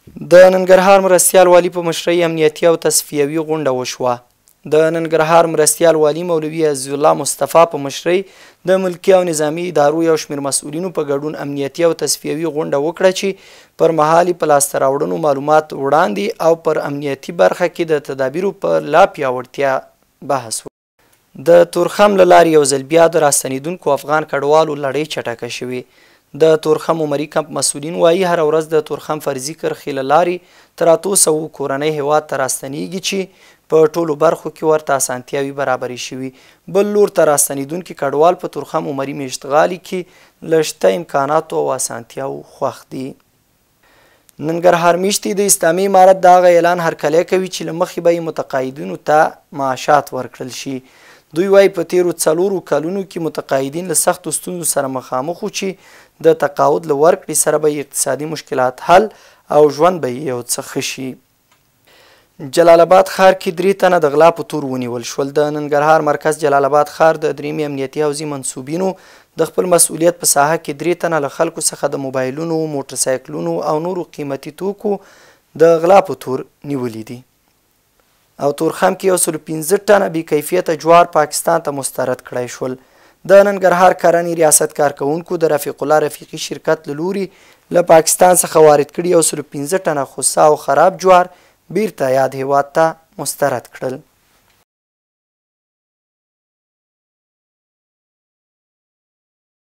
د ننګرهار مرستیال والي په مشرۍ امنیتي او تصفیوي غونډه وشوه. د ننګرهار مرستیال والي مولوي عزیزالله مصطفی په مشرۍ د ملکي او نظامي ادارو یو شمېر مسؤلینو په ګډون امنیتي او تصفیوي غونډه وکړه چې پر مهال یې په لاسته راوړنو معلومات وړاندې او پر امنیتي برخه کې د تدابیرو په لا پیاوړتیا بحث وکړ. د تورخم له لارې یو ځل بیا د راستنېدونکو افغان کډوالو لړۍ چټکه شوې. د تورخم عمري کمپ مسؤلین وايي، هره ورځ د تورخم فرضي کرښې له لارې تر 800 کورنۍ هېواد ته راستنېږي چې په ټولو برخو کې ورته اسانتیاوې برابرې شوي. بل لور ته راستنېدونکي کډوال په تورخم عمري مېشتغالي کې له شته امکاناتو او اسانتیاوو خوښ دي. ننګرهار میشتي د اسلامي امارت د هغه اعلان هرکلی کوي چې له مخې به یې متقاعدینو ته معاشات ورکړل شي. دوی وايي، په تېرو 4 کلونو کې متقاعدین له سختو ستونزو سره مخامخ وو چې د تقاعد له ورکړې سره به یې اقتصادي مشکلات حل او ژوند به یې یو څه ښه شي. جلال اباد ښار کې 3 تنه د غلا په تور ونیول شول. د ننګرهار مرکز جلال اباد ښار د درېیمې امنیتي حوزې منسوبینو د خپل مسؤلیت په ساحه کې 3 تنه له خلکو څخه د موبایلونو، موټرسایکلونو او نورو قیمتي توکو د غلا په تور نیولي دي. او تورخم کې 105 ټنه بې کیفیته جوار پاکستان ته مسترد کړای شول. د ننګرهار کرنې ریاست کارکوونکو د رفیق الله رفیقي شرکت له لوري له پاکستان څخه وارد کړي 105 ټنه خوسا او خراب جوار بیرته یاد هیواد ته مسترد کړل.